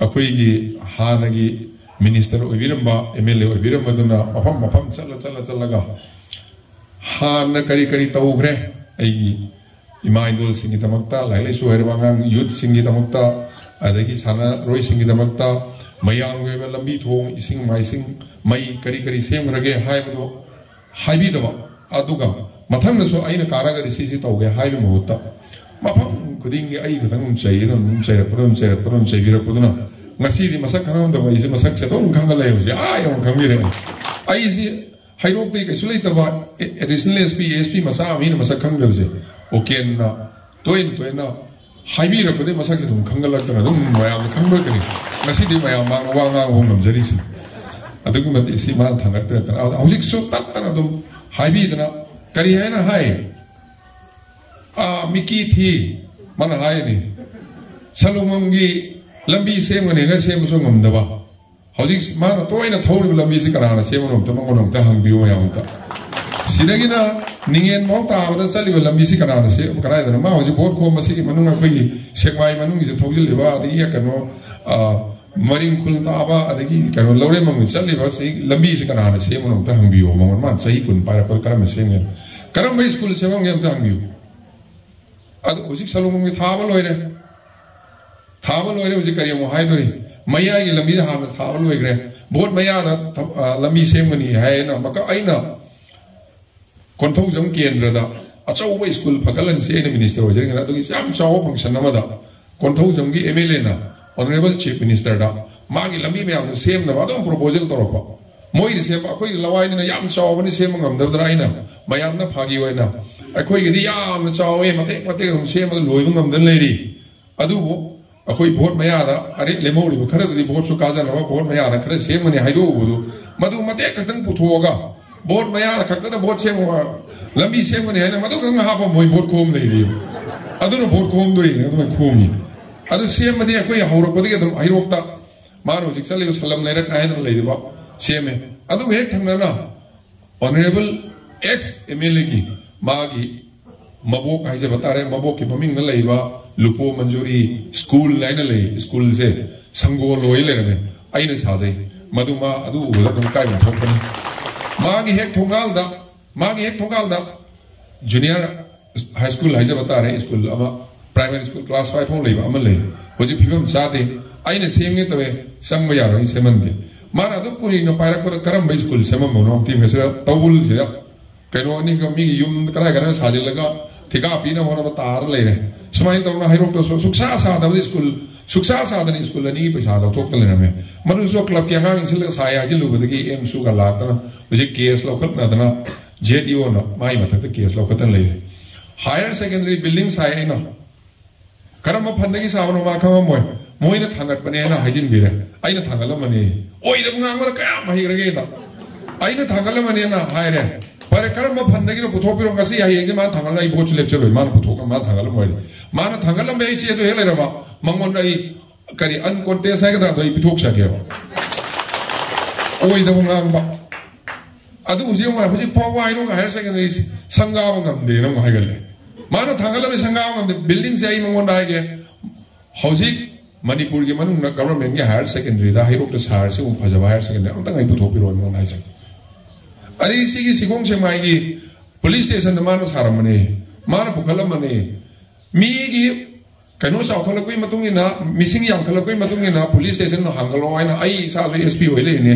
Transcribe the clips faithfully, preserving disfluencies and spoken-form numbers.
ꯑꯩꯈꯣꯏꯒꯤ ꯍꯥꯟꯅꯒꯤ minister ꯑꯣꯏꯕꯤꯔꯝꯕ, M L A ꯑꯣꯏꯕꯤꯔꯝꯕꯗꯨꯅ ꯃꯐꯝ ꯃꯐꯝ ꯆꯠꯂ ꯆꯠꯂ ꯆꯠꯂꯒ ꯍꯥꯟꯅ ꯀꯔꯤ ꯀꯔꯤ ꯇꯧꯈ꯭ꯔꯦ, ꯑꯩꯒꯤ ꯏꯃꯥ ꯏꯟꯗꯣꯜꯁꯤꯡꯒꯤꯗꯃꯛꯇ, ꯂꯥꯏꯔꯤꯛ ꯂꯥꯏꯁꯨ ꯍꯩꯔꯕ ꯑꯉꯥꯡ ꯌꯨꯠꯁꯤꯡꯒꯤꯗꯃꯛꯇ, ꯑꯗꯒꯤ ꯁꯥꯟꯅꯔꯣꯏꯁꯤꯡꯒꯤꯗꯃꯛꯇ, ꯃꯌꯥꯝꯒꯤ ꯑꯣꯏꯕ ꯂꯝꯕꯤ ꯊꯣꯡ, ꯏꯁꯤꯡ ꯃꯥꯏꯁꯤꯡ, ꯃꯩ ꯀꯔꯤ ꯀꯔꯤ ꯁꯦꯝꯈ꯭ꯔꯒꯦ ꯍꯥꯏꯕꯗꯣ ꯍꯥꯏꯕꯤꯗꯕ꯫ ꯑꯗꯨꯒ ꯃꯊꯪꯗꯁꯨ ꯑꯩꯅ ꯀꯥꯔꯒꯗꯤ ꯁꯤꯁꯤ ꯇꯧꯒꯦ ꯍꯥꯏꯕꯒꯤ ꯃꯍꯨꯠꯇ ꯃꯐꯝ ꯈꯨꯗꯤꯡꯒꯤ ꯑꯩ ꯈꯛꯇꯪ ꯑꯗꯨꯝ ꯆꯩꯗꯅ, ꯑꯗꯨꯝ ꯆꯩꯔꯛꯄꯗ, ꯑꯗꯨꯝ ꯆꯩꯔꯛꯄꯗ, ꯑꯗꯨꯝ ꯆꯩꯕꯤꯔꯛꯄꯗꯨꯅ ꯉꯁꯤꯗꯤ ꯃꯁꯛ ꯈꯪꯉꯝꯗꯕ ꯑꯩꯁꯦ ꯃꯁꯛꯁꯦ ꯑꯗꯨꯝ ꯈꯪꯒꯠꯂꯛꯑꯦ ꯍꯧꯖꯤꯛ꯫ ꯑꯥ ꯌꯧꯅ ꯈꯪꯕꯤꯔꯛꯑꯦ꯫ ꯑꯩꯁꯦ ꯍꯩꯔꯣꯛꯇꯒꯤ ꯀꯩꯁꯨ ꯂꯩꯇꯕ ꯑꯦ-, additional S P, S P ꯃꯆꯥ ꯑꯃ, ꯃꯤꯅ ꯃꯁꯛ ꯈꯪꯗꯕꯁꯦ ꯎꯀꯦꯟꯅ ꯇꯣꯏꯅ ꯇꯣꯏꯅ ꯍꯥꯏꯕꯤꯔꯛꯄꯗꯒꯤ ꯃꯁꯛꯁꯦ ꯑꯗꯨꯝ ꯈꯪꯒꯠꯂꯛꯇꯅ ꯑꯗꯨꯝ ꯃꯌꯥꯝꯅ ꯈꯪꯗꯣꯔꯛꯀꯅꯤ꯫ ꯉꯁꯤꯗꯤ ꯃꯌꯥꯝ ꯃꯥꯡꯗ ꯋꯥ ꯉꯥꯡꯕ ꯉꯝꯖꯔꯤꯁꯤ꯫ ꯑꯗꯨꯛꯀꯤ ꯃꯇꯤꯛ ꯁꯤ ꯃꯥꯅ ꯊꯥꯡꯒꯠꯄꯤꯔꯛꯇꯅ ꯍꯧꯖꯤꯛꯁꯨ ꯇꯠꯇꯅ ꯑꯗꯨꯝ ꯍꯥꯏꯕꯤꯗꯅ ꯀꯔꯤ ꯍꯥꯏꯅ ꯍꯥꯏ? "ꯑꯥ, ꯃꯤꯀꯤ ꯊꯤ", ꯃꯥꯅ ꯍꯥꯏꯅꯤ꯫ "ꯁꯂꯨꯡꯕꯝꯒꯤ ꯂꯝꯕꯤ ꯁꯦꯝꯒꯅꯤꯅ ꯁꯦꯝꯕꯁꯨ ꯉꯝꯗꯕ"꯫ ꯍꯧꯖꯤꯛ ꯃꯥꯅ ꯇꯣꯏꯅ ꯊꯧꯔꯤꯕ ꯂꯝꯕꯤꯁꯤ ꯀꯅꯥꯅ ꯁꯦꯝꯕꯅꯣ ꯑꯝꯇ, ꯃꯉꯣꯟꯗ ꯑꯝꯇ ꯍꯪꯕꯤꯌꯨ ꯃꯌꯥꯝ ꯑꯝꯇ꯫ ꯁꯤꯗꯒꯤꯅ ꯅꯤꯡꯉꯦꯟ ꯐꯥꯎ ꯇꯥꯕꯗ ꯆꯠꯂꯤꯕ ꯂꯝꯕꯤꯁꯤ ꯀꯅꯥꯅ ꯁꯦꯝ-, ꯀꯗꯥꯏꯗꯅꯣ? ꯃꯥ ꯍꯧꯖꯤꯛ ꯚꯣꯠ ꯈꯣꯝꯕꯁꯤꯒꯤ ꯃꯅꯨꯡ, ꯑꯩꯈꯣꯏꯒꯤ ꯁꯦꯛꯃꯥꯏ ꯃꯅꯨꯡꯒꯤꯁꯦ ꯊꯧꯖꯤꯜꯂꯤꯕ, ꯑꯗꯒꯤ ꯀꯩꯅꯣ, ꯑ, ꯃꯔꯤꯡ ꯈꯨꯜ ꯇꯥꯕ, ꯑꯗꯒꯤ ꯀꯩꯅꯣ, ꯂꯧꯔꯦꯝꯕꯝꯒꯤ ꯆꯠꯂꯤꯕ ꯁꯤ ꯂꯝꯕꯤꯁꯤ ꯀꯅꯥꯅ ꯁꯦꯝꯕꯅꯣ ꯑꯝꯇ ꯍꯪꯕꯤꯌꯨ ꯃꯉꯣꯟꯗ꯫ ꯃꯥꯅ ꯆꯍꯤ ꯀꯨꯟ ꯄꯥꯏꯔꯛꯄꯗ ꯀꯔꯝꯕ ꯁꯦꯝꯒꯦ? ꯀꯔꯝꯕ ꯁ꯭ꯀꯨꯜ ꯁꯦꯝꯃꯝꯒꯦ ꯑꯝꯇ ꯍꯪꯕꯤꯌꯨ꯫ ꯑꯗꯨ ꯍꯧꯖꯤꯛ ꯁꯂꯨꯡꯕꯝꯒꯤ ꯊꯥꯕ ꯂꯣꯏꯔꯦ꯫ ꯊꯥꯕ ꯂꯣꯏꯔꯦ, ꯍꯧꯖꯤꯛ ꯀꯔꯤ ꯑꯃꯨꯛ ꯍꯥꯏꯗꯣꯔꯤ? ꯃꯌꯥꯏꯒꯤ ꯂꯝꯕꯤꯗ ꯍꯥꯟꯅ ꯊꯥꯕ ꯂꯣꯏꯈ꯭ꯔꯦ꯫ ꯚꯣꯠ ꯃꯌꯥꯗ ꯊ-, ꯑ, ꯂꯝꯕꯤ ꯁꯦꯝꯒꯅꯤ ꯍꯥꯏꯅ ꯃꯀ-, ꯑꯩꯅ ꯀꯣꯟꯊꯧꯖꯝ ꯀꯦꯟꯗ꯭ꯔꯗ ꯑꯆꯧꯕ ꯁ꯭ꯀꯨꯜ ꯐꯒꯠꯍꯟꯁꯤ, ꯑꯩꯅ ꯃꯤꯅꯤꯁꯇꯔ ꯑꯣꯏꯖꯔꯤꯉꯩꯗ, ꯑꯗꯨꯒꯤ ꯌꯥꯝ ꯆꯥꯎꯕ ꯐꯪꯁꯟ ꯑꯃꯗ ꯀꯣꯟꯊꯧꯖꯝꯒꯤ ꯑꯦꯝ ꯑꯦꯜ ꯑꯦꯅ ꯑꯣꯅꯔꯦꯕꯜ ꯆꯤꯐ ꯃꯤꯅꯤꯁꯇꯔꯗ ꯃꯥꯒꯤ ꯂꯝꯕꯤ ꯃꯌꯥꯝꯗꯨ ꯁꯦꯝꯅꯕ ꯑꯗꯨꯝ ꯄ꯭ꯔꯣꯄꯣꯖꯦꯜ ꯇꯧꯔꯛꯄ꯫ ꯃꯣꯏꯗꯤ ꯁꯦꯝꯕ, ꯑꯩꯈꯣꯏꯒꯤ ꯂꯋꯥꯏꯅꯤꯅ ꯌꯥꯝ ꯆꯥꯎꯕꯅꯤ, ꯁꯦꯝꯕ ꯉꯝꯗꯕꯗꯅ ꯑꯩꯅ ꯃꯌꯥꯝꯅ ꯐꯥꯒꯤ ꯑꯣꯏꯅ, "ꯑꯩꯈꯣꯏꯒꯤꯗꯤ ꯌꯥꯝꯅ ꯆꯥꯎꯋꯦ, ꯃꯇꯦꯛ ꯃꯇꯦꯛ ꯑꯗꯨꯝ ꯁꯦꯝꯕꯗ ꯂꯣꯏꯕ ꯉꯝꯗꯅ ꯂꯩꯔꯤ"꯫ ꯑꯗꯨꯕꯨ ꯑꯩꯈꯣꯏ ꯚꯣꯠ ꯃꯌꯥꯗ ꯑꯔꯦ-, ꯂꯦꯝꯍꯧꯔꯤꯕ ꯈꯔꯗꯨꯗꯤ ꯚꯣꯠꯁꯨ ꯀꯥꯖꯅꯕ ꯚꯣꯠ ꯃꯌꯥꯗ ꯈꯔ ꯁꯦꯝꯒꯅꯤ ꯍꯥꯏꯗꯣꯛꯎꯕꯗꯨ, ꯃꯗꯨ ꯃꯇꯦꯛ ꯈꯛꯇꯪ ꯄꯨꯊꯣꯛꯑꯒ ꯚꯣꯠ ꯃꯌꯥꯗ ꯈꯛꯇꯗ ꯚꯣꯠ ꯁꯦꯝꯃꯒ ꯂꯝꯕꯤ ꯁꯦꯝꯒꯅꯤ ꯍꯥꯏꯅ ꯃꯗꯨ ꯈꯛꯇꯪ ꯍꯥꯞꯄ ꯃꯣꯏ ꯚꯣꯠ ꯈꯣꯝ ꯂꯩꯔꯤ꯫ ꯑꯗꯨꯅ ꯚꯣꯠ ꯈꯣꯝꯗꯣꯔꯤꯅꯦ, ꯑꯗꯨꯃꯥꯏꯅ ꯈꯣꯝꯃꯤ꯫ ꯑꯗꯨ ꯁꯦꯝꯕꯗꯤ ꯑꯩꯈꯣꯏ ꯍꯧꯔꯛꯄꯗꯒꯤ ꯑꯗꯨꯝ ꯍꯩꯔꯣꯛꯇ ꯃꯥꯅ ꯍꯧꯖꯤꯛ ꯆꯠꯂꯤꯕ ꯁꯂꯝ ꯂꯩꯔꯛ ꯍꯥꯏꯗꯅ ꯂꯩꯔꯤꯕ ꯁꯦꯝꯃꯦ꯫ ꯑꯗꯨꯒ ꯍꯦꯛ ꯊꯪꯅꯅ ꯑꯣꯅꯔꯦꯕꯜ ꯑꯦꯛꯁ ꯑꯦꯝ ꯑꯦꯜ ꯑꯦꯒꯤ ꯃꯥꯒꯤ ꯃꯕꯣꯛ ꯍꯥꯏꯖꯕ ꯇꯥꯔꯦ, ꯃꯕꯣꯛꯀꯤ ꯃꯃꯤꯡꯗ ꯂꯩꯕ ꯂꯨꯄꯣ ꯃꯟꯖꯨꯔꯤ ꯁ꯭ꯀꯨꯜ ꯍꯥꯏꯅ ꯂꯩ꯫ ꯁ꯭ꯀꯨꯜꯁꯦ ꯁꯪꯒꯣꯜ ꯑꯣꯏ ꯂꯩꯔꯝꯃꯦ꯫ ꯑꯩꯅ ꯁꯥꯖꯩ꯫ ꯃꯗꯨ ꯃꯥ ꯑꯗꯨ ꯎꯕꯗ ꯑꯗꯨꯝ ꯏꯀꯥꯏꯕ ꯊꯣꯛꯄꯅꯤ꯫ ꯃꯥꯒꯤ ꯍꯦꯛ ꯊꯣꯡꯒꯥꯜꯗ, ꯃꯥꯒꯤ ꯍꯦꯛ ꯊꯣꯡꯒꯥꯜꯗ ꯖꯨꯅꯤꯌꯔ ꯍꯥꯏ ꯁ꯭ꯀꯨꯜ ꯍꯥꯏꯖꯕ ꯇꯥꯔꯦ, ꯁ꯭ꯀꯨꯜ ꯑꯃ, ꯄ꯭ꯔꯥꯏꯃꯥꯔꯤ ꯁ꯭ꯀꯨꯜ ꯀ꯭ꯂꯥꯁ ꯐꯥꯏꯚ ꯐꯥꯎ ꯂꯩꯕ ꯑꯃ ꯂꯩ꯫ ꯍꯧꯖꯤꯛ ꯐꯤꯕꯝ ꯆꯥꯗꯦ꯫ ꯑꯩꯅ ꯁꯦꯝꯒꯦ ꯇꯧꯋꯦ, ꯆꯪꯕ ꯌꯥꯔꯣꯏ, ꯁꯦꯝꯍꯟꯗꯦ꯫ ꯃꯥꯅ ꯑꯗꯨꯝ ꯀꯨꯏꯅ ꯄꯥꯏꯔꯛꯄꯗ ꯀꯔꯝꯕ ꯁ꯭ꯀꯨꯜ ꯁꯦꯝꯃꯝꯕꯅꯣ ꯇꯤꯝ ꯑꯁꯤꯗ ꯇꯧꯕꯜꯁꯤꯗ ꯀꯩꯅꯣ ꯑꯅꯤꯒ ꯃꯤꯒꯤ ꯌꯨꯝ ꯀꯗꯥꯏ ꯀꯗꯥꯏ ꯁꯥꯖꯤꯜꯂꯒ ꯊꯤꯀꯥ ꯄꯤꯅꯕ ꯍꯣꯠꯅꯕ ꯇꯥꯔ ꯂꯩꯔꯦ꯫ ꯁꯨꯃꯥꯏꯅ ꯇꯧꯅ ꯍꯩꯔꯣꯛꯇꯁꯨ ꯁꯨꯛꯁꯥ ꯁꯥꯗꯕ ꯁ꯭ꯀꯨꯜ, ꯁꯨꯛꯁꯥ ꯁꯥꯗꯅ ꯁ꯭ꯀꯨꯜ ꯑꯅꯤꯒꯤ ꯄꯩꯁꯥ ꯂꯧꯊꯣꯛꯇ ꯂꯩꯔꯝꯃꯦ꯫ ꯃꯗꯨꯁꯨ ꯀ꯭ꯂꯕꯀꯤ ꯑꯉꯥꯡ ꯏꯟꯁꯤꯜꯂꯒ ꯁꯥꯏ ꯍꯥꯏꯖꯤꯜꯂꯨꯕꯗꯒꯤ ꯑꯦꯝ ꯁꯨꯒ ꯂꯥꯛꯇꯅ ꯍꯧꯖꯤꯛ ꯀꯦꯁ ꯂꯧꯈꯠꯅꯗꯅ ꯖꯦꯠ ꯏ ꯑꯣꯅ ꯃꯥꯒꯤ ꯃꯊꯛꯇ ꯀꯦꯁ ꯂꯧꯈꯠꯇꯅ ꯂꯩꯔꯦ꯫ ꯍꯥꯌꯔ ꯁꯦꯀꯦꯟꯗꯔꯤ ꯕꯤꯜꯗꯤꯡ ꯁꯥꯏ ꯑꯩꯅ꯫ ꯀꯔꯝꯕ ꯐꯟꯗꯒꯤ ꯁꯥꯕꯅꯣ ꯃꯥ ꯈꯪꯉꯝꯃꯣꯏ꯫ ꯃꯣꯏꯅ ꯊꯥꯡꯒꯠꯄꯅꯦꯅ ꯍꯥꯏꯖꯤꯟꯕꯤꯔꯦ꯫ ꯑꯩꯅ ꯊꯥꯡꯒꯠꯂꯝꯕꯅꯤ꯫ ꯑꯣꯏꯗꯕ ꯉꯥꯡꯕꯗ ꯀꯌꯥꯝ ꯍꯩꯈ꯭ꯔꯒꯦꯗ꯫ ꯑꯩꯅ ꯊꯥꯡꯒꯠꯂꯝꯕꯅꯦꯅ ꯍꯥꯏꯔꯦ꯫ ꯐꯔꯦ, ꯀꯔꯝꯕ ꯐꯟꯗꯒꯤꯅꯣ ꯄꯨꯊꯣꯛꯄꯤꯔꯣ, ꯉꯁꯤ ꯍꯌꯦꯡꯁꯦ ꯃꯥ ꯊꯥꯡꯒꯠꯂ ꯑꯩ ꯚꯣꯠꯁꯨ ꯂꯦꯞꯆꯔꯣꯏ꯫ ꯃꯥꯅ ꯄꯨꯊꯣꯛꯑꯒ ꯃꯥ ꯊꯥꯡꯒꯠꯂꯝꯃꯣꯏ꯫ ꯃꯥꯅ ꯊꯥꯡꯒꯠꯂꯝꯕ ꯑꯩ ꯆꯦꯗꯣ ꯍꯦꯛ ꯂꯩꯔꯕ ꯃꯉꯣꯟꯗ ꯑꯩ ꯀꯔꯤ ꯑꯟꯀꯣꯟꯇꯦꯁ ꯍꯥꯏꯒꯗ꯭ꯔꯥ, ꯑꯗꯣ ꯑꯩ ꯄꯤꯊꯣꯛꯆꯒꯦꯕ꯫ ꯑꯣꯏꯗꯕ ꯉꯥꯡꯕ꯫ ꯑꯗꯨ ꯍꯧꯖꯤꯛ ꯑꯃꯨꯛ ꯍꯧꯖꯤꯛ ꯐꯥꯎꯕ ꯍꯥꯏꯔꯣꯒ ꯍꯥꯏꯌꯔ ꯁꯦꯀꯦꯟꯗꯔꯤ ꯁꯪꯒꯥꯕ ꯉꯝꯗꯦꯅ ꯑꯃꯨꯛ ꯍꯥꯏꯒꯠꯂꯦ꯫ ꯃꯥꯅ ꯊꯥꯡꯒꯠꯂꯝꯃꯤ ꯁꯪꯒꯥꯕ ꯉꯝꯗꯦ꯫ ꯕꯤꯜꯗꯤꯡꯁꯦ ꯑꯩ ꯃꯉꯣꯟꯗ ꯍꯥꯏꯒꯦ, ꯍꯧꯖꯤꯛ ꯃꯅꯤꯄꯨꯔꯒꯤ ꯃꯅꯨꯡꯗ ꯒꯚꯔꯟꯃꯦꯟꯠꯀꯤ ꯍꯥꯏꯌꯔ ꯁꯦꯀꯦꯟꯗꯔꯤꯗ ꯍꯩꯔꯣꯛꯇ ꯁꯥꯔꯁꯤ ꯑꯃꯨꯛ ꯐꯖꯕ ꯍꯥꯌꯔ ꯁꯦꯀꯦꯟꯗꯔꯤ ꯑꯃꯇꯪ ꯑꯩ ꯄꯨꯊꯣꯛꯄꯤꯔꯣ ꯃꯉꯣꯟꯗ ꯍꯥꯏꯖꯒꯦ꯫ ꯑꯗꯩ ꯁꯤꯒꯤ ꯁꯤꯈꯣꯡ ꯁꯦꯛꯃꯥꯏꯒꯤ ꯄꯨꯂꯤꯁ ꯁ꯭ꯇꯦꯁꯟꯗ ꯃꯥꯅ ꯁꯥꯔꯝꯕꯅꯦ, ꯃꯥꯅ ꯄꯨꯈꯠꯂꯝꯕꯅꯦ꯫ ꯃꯤꯒꯤ ꯀꯩꯅꯣ ꯆꯥꯎꯈꯠꯂꯛꯄꯒꯤ ꯃꯇꯨꯡ ꯏꯟꯅ, ꯃꯤꯁꯤꯡ ꯌꯥꯝꯈꯠꯂꯛꯄꯒꯤ ꯃꯇꯨꯡ ꯏꯟꯅ ꯄꯨꯂꯤꯁ ꯁ꯭ꯇꯦꯁꯟ ꯍꯥꯡꯒꯠꯂꯣ ꯍꯥꯏꯅ ꯑꯩ ꯏꯁꯥꯁꯨ ꯑꯦꯁ ꯄꯤ ꯑꯣꯏ ꯂꯩꯔꯤꯅꯦ꯫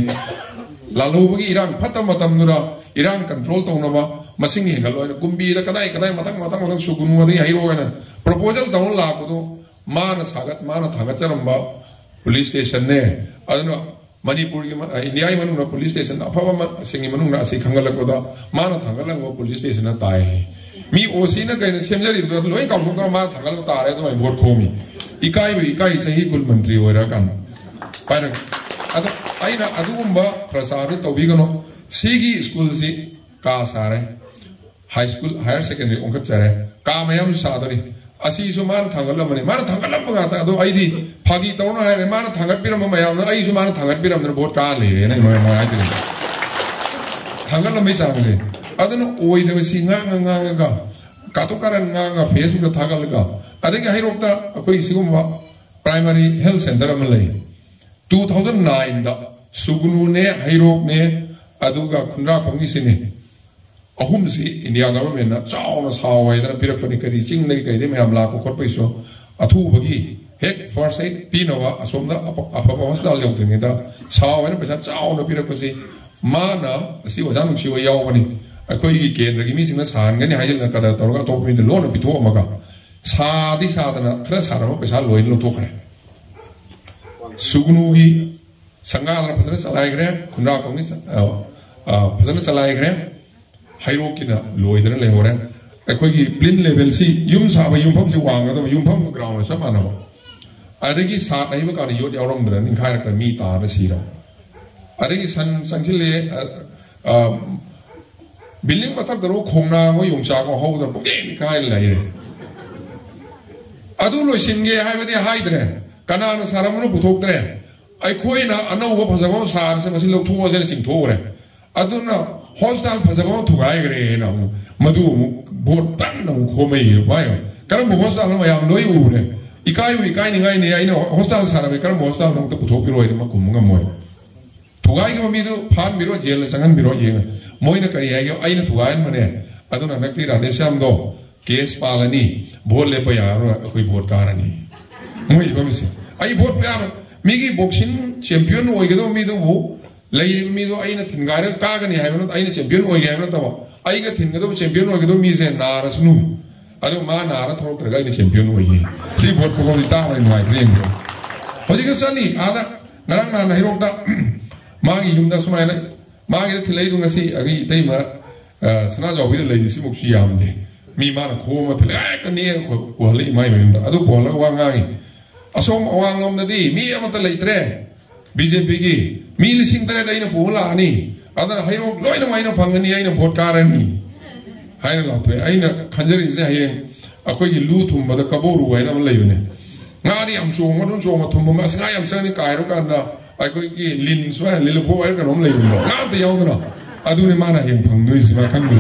ꯂꯥꯜꯍꯧꯕꯒꯤ ꯏꯔꯥꯡ ꯐꯠꯇꯕ ꯃꯇꯝꯗꯨꯗ ꯏꯔꯥꯡ ꯀꯟꯇ꯭ꯔꯣꯜ ꯇꯧꯅꯕ ꯃꯁꯤꯡ ꯍꯦꯟꯒꯠꯂꯣ ꯍꯥꯏꯅ ꯀꯨꯝꯕꯤꯗ ꯀꯗꯥꯏ ꯀꯗꯥꯏ ꯃꯊꯪ ꯃꯊꯪ ꯃꯊꯪ ꯁꯨꯒꯨꯅꯨ ꯑꯗꯒꯤ ꯍꯩꯔꯣ ꯍꯥꯏꯅ ꯄ꯭ꯔꯣꯄꯣꯖꯦꯜ ꯇꯧꯅ ꯂꯥꯛꯄꯗꯣ ꯃꯥꯅ ꯁꯥꯒꯠ-, ꯃꯥꯅ ꯊꯥꯒꯠꯆꯔꯝꯕ ꯄꯨꯂꯤꯁ ꯁ꯭ꯇꯦꯁꯟꯅꯦ꯫ ꯑꯗꯨꯅ ꯃꯅꯤꯄꯨꯔꯒꯤ ꯃ-, ꯏꯟꯗꯤꯌꯥꯒꯤ ꯃꯅꯨꯡꯗ ꯄꯨꯂꯤꯁ ꯁ꯭ꯇꯦꯁꯟ ꯑꯐꯕ ꯑꯃꯁꯤꯡꯒꯤ ꯃꯅꯨꯡꯗ ꯑꯁꯤ ꯈꯟꯒꯠꯂꯛꯄꯗ ꯃꯥꯅ ꯊꯥꯡꯒꯠꯂꯝꯕ ꯄꯨꯂꯤꯁ ꯁ꯭ꯇꯦꯁꯟꯅ ꯇꯥꯏ꯫ ꯃꯤ ꯑꯣ ꯁꯤꯅ ꯀꯩꯅꯣ ꯁꯦꯝꯖꯔꯤꯕꯗꯣ ꯂꯣꯏ ꯀꯥꯎꯊꯣꯛꯈ꯭ꯔꯒ ꯃꯥꯅ ꯊꯥꯡꯒꯠꯂꯝꯕ ꯇꯥꯔꯦ, ꯑꯗꯨꯃꯥꯏꯅ ꯚꯣꯠ ꯈꯣꯝꯃꯤ꯫ ꯏꯀꯥꯏꯕ ꯏꯀꯥꯏ, ꯆꯍꯤ ꯀꯨꯟ ꯃꯟꯇ꯭ꯔꯤ ꯑꯣꯏꯔꯀꯥꯟꯗ ꯄꯥꯏꯔꯛ-, ꯑꯗꯣ ꯑꯩꯅ ꯑꯗꯨꯒꯨꯝꯕ ꯄ꯭ꯔꯆꯥꯔꯗꯨ ꯇꯧꯕꯤꯒꯅꯨ꯫ ꯁꯤꯒꯤ ꯁ꯭ꯀꯨꯜꯁꯤ ꯀꯥ ꯁꯥꯔꯦ, ꯍꯥꯏ ꯁ꯭ꯀꯨꯜ, ꯍꯥꯌꯔ ꯁꯦꯀꯦꯟꯗꯔꯤ ꯑꯣꯟꯈꯠꯆꯔꯦ, ꯀꯥ ꯃꯌꯥꯝꯁꯨ ꯁꯥꯗꯣꯔꯤ꯫ ꯑꯁꯤꯁꯨ ꯃꯥꯅ ꯊꯥꯡꯒꯠꯂꯝꯕꯅꯤ, ꯃꯥꯅ ꯊꯥꯡꯒꯠꯂꯝꯕ ꯉꯥꯛꯇ꯫ ꯑꯗꯣ ꯑꯩꯗꯤ ꯐꯥꯒꯤ ꯇꯧꯔꯅꯨ ꯍꯥꯏꯔꯦ, ꯃꯥꯅ ꯊꯥꯡꯒꯠꯄꯤꯔꯝꯕ ꯃꯌꯥꯝꯗꯣ ꯑꯩꯁꯨ ꯃꯥꯅ ꯊꯥꯡꯒꯠꯄꯤꯔꯝꯗꯅ ꯚꯣꯠ ꯀꯥ ꯂꯩꯔꯦꯅ ꯑꯩ ꯃꯌꯥꯝ ꯍꯥꯏꯖꯔꯤ꯫ ꯊꯥꯡꯒꯠꯂꯝꯕꯒꯤ ꯆꯥꯡꯁꯦ꯫ ꯑꯗꯨꯅ ꯑꯣꯏꯗꯕꯁꯤ ꯉꯥꯡꯉ ꯉꯥꯡꯉꯒ ꯀꯥꯇꯨ ꯀꯥꯔꯟ ꯉꯥꯡꯉ ꯐꯦꯁꯕꯨꯛꯇ ꯊꯥꯒꯠꯂꯒ, ꯑꯗꯒꯤ ꯍꯩꯔꯣꯛꯇ ꯑꯩꯈꯣꯏ ꯁꯤꯒꯨꯝꯕ ꯄ꯭ꯔꯥꯏꯃꯥꯔꯤ ꯍꯦꯜꯊ ꯁꯦꯟꯇꯔ ꯑꯃ ꯂꯩ꯫ ꯇꯨ ꯊꯥꯎꯖꯟ ꯅꯥꯏꯟꯗ ꯁꯨꯒꯅꯨꯅꯦ, ꯍꯩꯔꯣꯛꯅꯦ, ꯑꯗꯨꯒ ꯈꯨꯟꯗ꯭ꯔꯥꯛꯄꯝꯒꯤꯁꯤꯅꯦ, ꯑꯍꯨꯝꯁꯤ ꯏꯟꯗꯤꯌꯥ ꯒꯚꯔꯟꯃꯦꯟꯠꯅ ꯆꯥꯎꯅ ꯁꯥꯎ ꯍꯥꯏꯗꯅ ꯄꯤꯔꯛꯄꯅꯤ꯫ ꯀꯔꯤ ꯆꯤꯡꯗꯒꯤ ꯀꯩꯗꯒꯤ ꯃꯌꯥꯝ ꯂꯥꯛꯄ ꯈꯣꯠꯄꯒꯤꯁꯨ ꯑꯊꯨꯕꯒꯤ ꯍꯦꯛ ꯐꯥꯔꯁ ꯑꯦꯗ ꯄꯤꯅꯕ ꯑꯁꯣꯝꯗ ꯑꯐ-, ꯑꯐꯕ ꯍꯣꯁꯄꯤꯇꯥꯜ ꯌꯧꯗ꯭ꯔꯤꯉꯩꯗ ꯁꯥꯎ ꯍꯥꯏꯅ ꯄꯩꯁꯥ ꯆꯥꯎꯅ ꯄꯤꯔꯛꯄꯁꯤ, ꯃꯥꯅ, ꯑꯁꯤ ꯑꯣꯖꯥ ꯅꯨꯡꯁꯤ ꯍꯣꯏ ꯌꯥꯎꯕꯅꯤ, ꯑꯩꯈꯣꯏꯒꯤ ꯀꯦꯟꯗ꯭ꯔꯒꯤ ꯃꯤꯁꯤꯡꯅ ꯁꯥꯍꯟꯒꯅꯤ ꯍꯥꯏꯖꯤꯜꯂꯒ ꯀꯗꯔ ꯇꯧꯔꯒ ꯑꯇꯣꯞꯄ ꯃꯤꯗ ꯂꯣꯟꯅ ꯄꯤꯊꯣꯛꯑꯝꯃꯒ, ꯁꯥꯗꯤ ꯁꯥꯗꯅ ꯈꯔ ꯁꯥꯔꯝꯕ ꯄꯩꯁꯥ ꯂꯣꯏꯅ ꯂꯧꯊꯣꯛꯈ꯭ꯔꯦ꯫ ꯁꯨꯒꯅꯨꯒꯤ ꯁꯪꯒꯥꯗꯅ ꯐꯖꯅ ꯆꯂꯥꯏꯈ꯭ꯔꯦ, ꯈꯨꯟꯗ꯭ꯔꯥꯛꯄꯝꯒꯤ ꯆ-, ꯑ, ꯑ, ꯐꯖꯅ ꯆꯂꯥꯏꯈ꯭ꯔꯦ, ꯍꯩꯔꯣꯛꯀꯤꯅ ꯂꯣꯏꯗꯅ ꯂꯩꯍꯧꯔꯦ꯫ ꯑꯩꯈꯣꯏꯒꯤ ꯄ꯭ꯂꯤꯟ ꯂꯦꯚꯦꯜꯁꯤ, ꯌꯨꯝ ꯁꯥꯕ ꯌꯨꯝꯐꯝꯁꯤ ꯋꯥꯡꯒꯗꯕ, ꯌꯨꯝꯐꯝꯒ ꯒ꯭ꯔꯥꯎꯟꯒ ꯆꯞ ꯃꯥꯟꯅꯕ꯫ ꯑꯗꯒꯤ ꯁꯥꯠ ꯍꯩꯕ ꯀꯥꯟꯗ ꯌꯣꯠ ꯌꯥꯎꯔꯝꯗꯅ ꯅꯤꯡꯈꯥꯏꯔꯛꯇꯅ ꯃꯤ ꯇꯥꯔ ꯁꯤꯔꯕ꯫ ꯑꯗꯒꯤ ꯁꯟ ꯆꯪꯁꯤꯜꯂꯦ, ꯑ, ꯑ, ꯕꯤꯜꯗꯤꯡ ꯃꯊꯛꯇꯔꯣ ꯈꯣꯡꯅꯥꯡ ꯑꯃ ꯌꯣꯡꯆꯥꯛ ꯑꯃ ꯍꯧꯗꯅ ꯄꯨꯡꯀꯦꯟ ꯀꯥꯏ ꯂꯩꯔꯦ꯫ ꯑꯗꯨ ꯂꯣꯏꯁꯤꯟꯒꯦ ꯍꯥꯏꯕꯗꯤ ꯍꯥꯏꯗ꯭ꯔꯦ, ꯀꯅꯥꯅ ꯁꯥꯔꯝꯕꯅꯣ ꯄꯨꯊꯣꯛꯇ꯭ꯔꯦ꯫ ꯑꯩꯈꯣꯏꯅ ꯑꯅꯧꯕ ꯐꯖꯕ ꯑꯃ ꯁꯥꯔꯁꯦ, ꯃꯁꯤ ꯂꯧꯊꯣꯛꯑꯁꯦꯅ ꯆꯤꯡꯊꯣꯛꯎꯔꯦ꯫ ꯑꯗꯨꯅ ꯍꯣꯁꯄꯤꯇꯥꯜ ꯐꯖꯕ ꯑꯃ ꯊꯨꯒꯥꯏꯈ꯭ꯔꯦꯅ ꯑꯃꯨꯛ, ꯃꯗꯨ ꯑꯃꯨꯛ ꯚꯣꯠ ꯀꯟꯅ ꯑꯃꯨꯛ ꯈꯣꯝꯃꯛꯏ꯫ ꯚꯥꯏ, ꯀꯔꯝꯕ ꯍꯣꯁꯄꯤꯇꯥꯜꯅꯣ? ꯃꯌꯥꯝ ꯂꯣꯏ ꯎꯔꯦ꯫ ꯏꯀꯥꯏꯕꯨ ꯏꯀꯥꯏꯅꯤꯡꯉꯥꯏꯅꯤ꯫ ꯑꯩꯅ ꯍꯣꯁꯄꯤꯇꯥꯜ ꯁꯥꯔꯝꯃꯦ, ꯀꯔꯝꯕ ꯍꯣꯁꯄꯤꯇꯥꯜꯅꯣ ꯑꯝꯇ ꯄꯨꯊꯣꯛꯄꯤꯔꯣ ꯍꯥꯏꯗꯤ ꯃꯥ ꯈꯨꯝꯕ ꯉꯝꯃꯣꯏ꯫ ꯊꯨꯒꯥꯏꯈꯤꯕ ꯃꯤꯗꯨ ꯐꯥꯍꯟꯕꯤꯔꯣ, ꯖꯦꯜꯗ ꯆꯪꯍꯟꯕꯤꯔꯣ ꯌꯦꯡꯉ꯫ ꯃꯣꯏꯅ ꯀꯔꯤ ꯍꯥꯏꯒꯦ? "ꯑꯩꯅ ꯊꯨꯒꯥꯏꯍꯟꯕꯅꯦ, ꯑꯗꯨꯅ ꯍꯟꯗꯛꯇꯤ ꯔꯥꯙꯦꯁ꯭ꯌꯥꯝꯗꯣ ꯀꯦꯁ ꯄꯥꯜꯂꯅꯤ, ꯚꯣꯠ ꯂꯦꯞꯄ ꯌꯥꯔꯔꯣꯏ, ꯑꯩꯈꯣꯏ ꯚꯣꯠ ꯀꯥꯔꯅꯤ"꯫ ꯃꯣꯏ ꯐꯤꯕꯝꯁꯦ꯫ ꯑꯩ ꯚꯣꯠ ꯄꯥꯕ, ꯃꯤꯒꯤ ꯕꯣꯛꯁꯤꯡ ꯆꯦꯝꯄꯤꯌꯟ ꯑꯣꯏꯒꯗꯕ ꯃꯤꯗꯨꯕꯨ, ꯂꯩꯔꯤꯕ ꯃꯤꯗꯣ ꯑꯩꯅ ꯊꯤꯟꯒꯥꯏꯔꯒ ꯀꯥꯒꯅꯤ ꯍꯥꯏꯕ ꯅꯠꯇ-, ꯑꯩꯅ ꯆꯦꯝꯄꯤꯌꯟ ꯑꯣꯏꯒꯦ ꯍꯥꯏꯕ ꯅꯠꯇꯕ, ꯑꯩꯒ ꯊꯤꯟꯒꯗꯕ ꯆꯦꯝꯄꯤꯌꯟ ꯑꯣꯏꯒꯗꯕ ꯃꯤꯁꯦ ꯅꯥꯔꯁꯅꯨ, ꯑꯗꯣ ꯃꯥ ꯅꯥꯔ ꯊꯣꯛꯂꯛꯇ꯭ꯔꯒ ꯑꯩꯅ ꯆꯦꯝꯄꯤꯌꯟ ꯑꯣꯏꯌꯦ꯫ ꯁꯤ ꯚꯣꯠ ꯈꯨꯀꯧꯁꯤ ꯇꯥꯕꯗ ꯅꯨꯡꯉꯥꯏꯇ꯭ꯔꯦ ꯌꯦꯡꯕꯤꯌꯨ꯫ ꯍꯧꯖꯤꯛꯀ ꯆꯠꯂꯤ ꯑꯥꯗ, ꯉꯔꯥꯡ ꯅꯍꯥꯟ ꯍꯩꯔꯣꯛꯇ ꯃꯥꯒꯤ ꯌꯨꯝꯗ ꯁꯨꯃꯥꯏꯅ, ꯃꯥꯒꯤꯗ ꯊꯤꯜꯂꯛꯏꯗꯣ ꯉꯁꯤ ꯑꯩꯒꯤ ꯏꯇꯩꯃ, ꯑ, ꯁꯅꯥꯖꯥꯎꯕꯤꯗ ꯂꯩꯔꯤꯁꯤꯃꯨꯛꯁꯨ ꯌꯥꯝꯗꯦ꯫ ꯃꯤ ꯃꯥꯅ ꯈꯣꯝꯃ ꯊꯤꯜꯂꯛꯑꯦ, ꯍꯦꯛꯇ ꯅꯦꯛꯑꯒ ꯄꯨꯍꯜꯂꯛꯏ ꯃꯥꯏ ꯃꯌꯨꯝꯗ꯫ ꯑꯗꯨ ꯄꯨꯍꯜꯂꯒ ꯋꯥ ꯉꯥꯡꯉꯤ꯫ ꯑꯁꯣꯝ ꯑꯋꯥꯡꯂꯣꯝꯗꯗꯤ ꯃꯤ ꯑꯃꯠꯇ ꯂꯩꯇ꯭ꯔꯦ꯫ ꯕꯤ ꯖꯦ ꯄꯤꯒꯤ ꯃꯤ ꯂꯤꯁꯤꯡ ꯇꯔꯦꯠ ꯑꯩꯅ ꯄꯨꯕ ꯂꯥꯛꯑꯅꯤ, ꯑꯗꯨꯅ ꯍꯩꯔꯣꯛ ꯂꯣꯏꯅꯃꯛ ꯑꯩꯅ ꯐꯪꯒꯅꯤ, ꯑꯩꯅ ꯚꯣꯠ ꯀꯥꯔꯅꯤ ꯍꯥꯏꯅ ꯂꯥꯎꯊꯣꯛꯑꯦ꯫ ꯑꯩꯅ ꯈꯟꯖꯔꯤꯁꯦ, ꯍꯌꯦꯡ ꯑꯩꯈꯣꯏꯒꯤ ꯂꯨ ꯊꯨꯝꯕꯗ ꯀꯕꯣꯔꯨ ꯍꯥꯏꯅ ꯑꯃ ꯂꯩꯕꯅꯦ, ꯉꯥꯗꯤ ꯌꯥꯝ ꯆꯣꯡꯕ, ꯑꯗꯨꯝ ꯆꯣꯡꯕ, ꯊꯨꯝꯕ, ꯑꯁ, ꯉꯥ ꯌꯥꯝ ꯆꯪꯉꯅꯤ ꯀꯥꯏꯔꯨ ꯀꯥꯟꯗ ꯑꯩꯈꯣꯏꯒꯤ ꯂꯤꯟ ꯁꯨꯃꯥꯏꯅ, ꯂꯤꯂꯨ ꯐꯣꯛ ꯍꯥꯏꯔ ꯀꯩꯅꯣꯝ ꯂꯩꯕꯅꯦ, ꯉꯥ ꯑꯝꯇ ꯌꯥꯎꯗꯅ꯫ ꯑꯗꯨꯅꯤ ꯃꯥꯅ ꯍꯌꯦꯡ ꯐꯪꯗꯣꯏꯁꯤ, ꯃꯥ ꯈꯪꯗ꯭ꯔꯤ꯫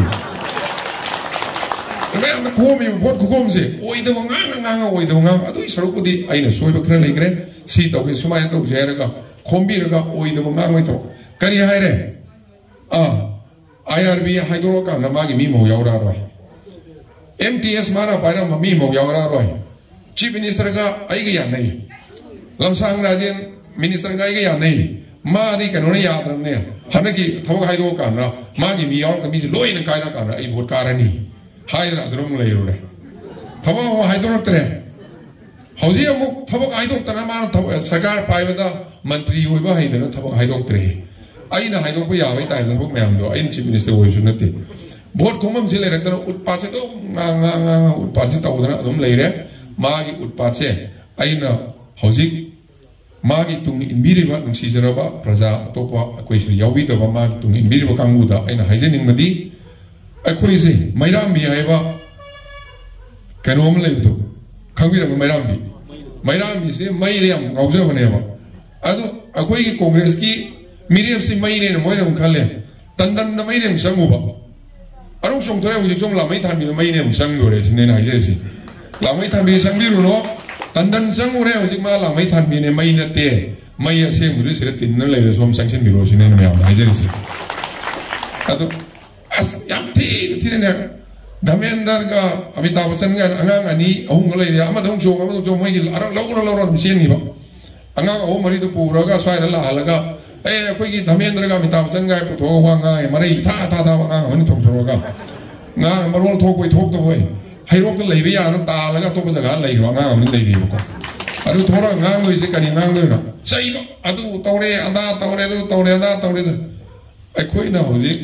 ꯃꯌꯥꯝꯅ ꯈꯣꯝꯃꯤꯕ ꯄꯣꯠ ꯈꯨꯈꯣꯝꯁꯦ ꯑꯣꯏꯗꯕ ꯉꯥꯡꯅ ꯉꯥꯡꯉ ꯑꯣꯏꯗꯕ ꯉꯥꯡ, ꯑꯗꯨꯒꯤ ꯁꯔꯨꯛꯄꯨꯗꯤ ꯑꯩꯅ ꯁꯣꯏꯕ ꯈꯔ ꯂꯩꯈ꯭ꯔꯦ, ꯁꯤ ꯇꯧꯒꯦ, ꯁꯨꯃꯥꯏꯅ ꯇꯧꯁꯦ ꯍꯥꯏꯔꯒ ꯈꯣꯝꯕꯤꯔꯒ ꯑꯣꯏꯗꯕ ꯉꯥꯡꯕꯩ ꯊꯕꯛ꯫ ꯀꯔꯤ ꯍꯥꯏꯔꯦ? ꯑꯥ, ꯑꯥꯏ ꯑꯥꯔ ꯕꯤ ꯍꯥꯏꯗꯣꯔꯛꯑꯀꯥꯟꯗ ꯃꯥꯒꯤ ꯃꯤ ꯑꯃꯐꯥꯎ ꯌꯥꯎꯔꯛꯑꯔꯣꯏ꯫ ꯑꯦꯝ ꯇꯤ ꯑꯦꯁ ꯃꯥꯅ ꯄꯥꯏꯔꯝꯕ ꯃꯤ ꯑꯃꯐꯥꯎ ꯌꯥꯎꯔꯛꯑꯔꯣꯏ꯫ ꯆꯤꯐ ꯃꯤꯅꯤꯁꯇꯔꯒ ꯑꯩꯒ ꯌꯥꯅꯩ, ꯂꯝꯁꯥꯡ ꯔꯥꯖꯦꯟ ꯃꯤꯅꯤꯁꯇꯔꯒ ꯑꯩꯒ ꯌꯥꯅꯩ, ꯃꯥꯗꯤ ꯀꯩꯅꯣꯅ ꯌꯥꯗ꯭ꯔꯕꯅꯦ, ꯍꯟꯗꯛꯀꯤ ꯊꯕꯛ ꯍꯥꯏꯗꯣꯛꯑꯀꯥꯟꯗ ꯃꯥꯒꯤ ꯃꯤ ꯌꯥꯎꯔꯛꯇ ꯃꯤꯁꯦ ꯂꯣꯏꯅ ꯀꯥꯏꯔꯛꯑꯀꯥꯟꯗ ꯑꯩ ꯚꯣꯠ ꯀꯥꯔꯅꯤ ꯍꯥꯏꯗꯅ ꯑꯗꯨꯝ ꯂꯩꯔꯨꯔꯦ꯫ ꯊꯕꯛ ꯑꯃꯨꯛ ꯍꯥꯏꯗꯣꯔꯛꯇ꯭ꯔꯦ꯫ ꯍꯧꯖꯤꯛ ꯑꯃꯨꯛ ꯊꯕꯛ ꯍꯥꯏꯗꯣꯛꯇꯅ ꯃꯥꯅ ꯊꯕꯛ, ꯁꯔꯀꯥꯔ ꯄꯥꯏꯕꯗ ꯃꯟꯇ꯭ꯔꯤ ꯑꯣꯏꯕ ꯍꯩꯗꯅ ꯊꯕꯛ ꯍꯥꯏꯗꯣꯛꯇ꯭ꯔꯦ꯫ ꯑꯩꯅ ꯍꯥꯏꯗꯣꯛꯄ ꯌꯥꯕꯒꯤ ꯇꯥꯏꯞꯇ ꯊꯕꯛ ꯃꯌꯥꯝꯗꯣ, ꯑꯩꯅ ꯆꯤꯐ ꯃꯤꯅꯤꯁꯇꯔ ꯑꯣꯏꯕꯁꯨ ꯅꯠꯇꯦ꯫ ꯚꯣꯠ ꯈꯣꯝꯐꯝꯁꯤ ꯂꯩꯔꯛꯇꯅ ꯎꯠꯄꯥꯠꯁꯦ ꯑꯗꯨꯝ ꯉꯥꯡ, ꯉꯥꯡ, ꯉꯥꯡ, ꯉꯥꯡ ꯎꯠꯄꯥꯠꯁꯦ ꯇꯧꯗꯅ ꯑꯗꯨꯝ ꯂꯩꯔꯦ꯫ ꯃꯥꯒꯤ ꯎꯠꯄꯥꯠꯁꯦ ꯑꯩꯅ ꯍꯧꯖꯤꯛ ꯃꯥꯒꯤ ꯇꯨꯡ ꯏꯟꯕꯤꯔꯤꯕ ꯅꯨꯡꯁꯤꯖꯔꯕ ꯄ꯭ꯔꯖꯥ ꯑꯇꯣꯞꯄ ꯑꯩꯈꯣꯏ ꯁꯤꯗ ꯌꯥꯎꯕꯤꯗꯕ ꯃꯥꯒꯤ ꯇꯨꯡ ꯏꯟꯕꯤꯔꯤꯕ ꯀꯥꯡꯕꯨꯗ ꯑꯩꯅ ꯍꯥꯏꯖꯅꯤꯡꯕꯗꯤ, ꯑꯩꯈꯣꯏꯁꯦ ꯃꯩꯔꯥꯝꯕꯤ ꯍꯥꯏꯕ ꯀꯩꯅꯣ ꯑꯃ ꯂꯩꯕꯗꯣ ꯈꯪꯕꯤꯔꯕ? ꯃꯩꯔꯥꯝꯕꯤ, ꯃꯩꯔꯥꯝꯕꯤꯁꯦ ꯃꯩꯗ ꯌꯥꯝ ꯉꯥꯎꯖꯕꯅꯦꯕ꯫ ꯑꯗꯣ ꯑꯩꯈꯣꯏꯒꯤ ꯀꯣꯡꯒ꯭ꯔꯦꯁꯀꯤ ꯃꯤꯔꯦꯞꯁꯤ ꯃꯩꯅꯦꯅ ꯃꯣꯏꯅ ꯑꯃꯨꯛ ꯈꯜꯂꯦ꯫ ꯇꯟꯗꯟꯗ ꯃꯩꯅ ꯑꯃꯨꯛ ꯆꯪꯉꯨꯕ꯫ ꯑꯗꯨꯝ ꯆꯣꯡꯊꯣꯔꯛꯑꯦ, ꯍꯧꯖꯤꯛꯁꯨ ꯑꯃꯨꯛ ꯂꯥꯡꯃꯩ ꯊꯥꯟꯕꯤꯗ ꯃꯩꯅꯦ ꯑꯃꯨꯛ ꯆꯪꯗꯣꯔꯦ ꯁꯤꯅꯦ ꯑꯩꯅ ꯍꯥꯏꯖꯔꯤꯁꯤ꯫ ꯂꯥꯡꯃꯩ ꯊꯥꯟꯕꯤ ꯆꯪꯕꯤꯔꯨꯅꯣ, ꯇꯟꯗꯟ ꯆꯪꯉꯨꯔꯦ, ꯍꯧꯖꯤꯛ ꯃꯥ ꯂꯥꯡꯃꯩ ꯊꯥꯟꯕꯤꯅꯦ, ꯃꯩ ꯅꯠꯇꯦ꯫ ꯃꯩ ꯑꯁꯦꯡꯕꯗꯨ ꯁꯤꯗ ꯇꯤꯟꯅ ꯂꯩꯔꯦ, ꯁꯣꯝ ꯆꯪꯁꯤꯟꯕꯤꯔꯣ ꯁꯤꯅꯦ ꯑꯩꯅ ꯃꯌꯥꯝꯗ ꯍꯥꯏꯖꯔꯤꯁꯦ꯫ ꯑꯗꯣ ꯑꯁ, ꯌꯥꯝ ꯊꯤꯅ ꯊꯤꯅꯅꯦ, ꯙꯔꯃꯦꯟꯗ꯭ꯔꯒ ꯑꯃꯤꯇꯥꯕ ꯕꯆꯟꯒ ꯑꯉꯥꯡ ꯑꯅꯤ ꯑꯍꯨꯝꯒ ꯂꯩꯔꯦ, ꯑꯃꯗ ꯑꯃꯨꯛ ꯆꯣꯡ, ꯑꯃꯗ ꯑꯃꯨꯛ ꯆꯣꯡ, ꯃꯣꯏꯒꯤ ꯑꯔ-, ꯂꯧꯔ ꯂꯧꯔ ꯑꯗꯨꯝ ꯆꯦꯟꯈꯤꯕ꯫ ꯑꯉꯥꯡ ꯑꯍꯨꯝ ꯃꯔꯤꯗꯨ ꯄꯨꯔꯒ ꯁ꯭ꯋꯥꯏꯗ ꯂꯥꯛꯍꯜꯂꯒ, "ꯑꯦ, ꯑꯩꯈꯣꯏꯒꯤ ꯙꯔꯃꯦꯟꯗ꯭ꯔꯒ ꯑꯃꯤꯇꯥꯕ ꯕꯆꯟꯒ" ꯄꯨꯊꯣꯛꯑꯒ ꯋꯥ ꯉꯥꯡꯉꯦ, ꯃꯔꯩ ꯏꯊꯥ ꯊꯥ ꯊꯥꯕ ꯑꯉꯥꯡ ꯑꯃꯅꯤ ꯊꯣꯛꯇꯣꯔꯒ꯫ ꯉꯥꯡ ꯃꯔꯣꯜ ꯊꯣꯛꯄꯣꯏ ꯊꯣꯛꯇꯕꯣꯏ, ꯍꯩꯔꯣꯛꯇ ꯂꯩꯕ ꯌꯥꯅ ꯇꯥꯜꯂꯒ ꯑꯇꯣꯞꯄ ꯖꯒꯥ ꯂꯩꯈꯤꯕ ꯑꯉꯥꯡ ꯑꯃꯅꯤ ꯂꯩꯔꯤꯕꯀꯣ꯫ ꯑꯗꯨ ꯊꯣꯔꯒ ꯉꯥꯡꯗꯣꯏꯁꯦ ꯀꯔꯤ ꯉꯥꯡꯗꯣꯏꯅꯣ? ꯆꯩꯕ, "ꯑꯗꯨ ꯇꯧꯔꯦ, ꯑꯗꯥ ꯇꯧꯔꯦ, ꯑꯗꯨ ꯇꯧꯔꯦ, ꯑꯗꯥ ꯇꯧꯔꯦ"꯫ ꯑꯗꯨ ꯑꯩꯈꯣꯏꯅ ꯍꯧꯖꯤꯛ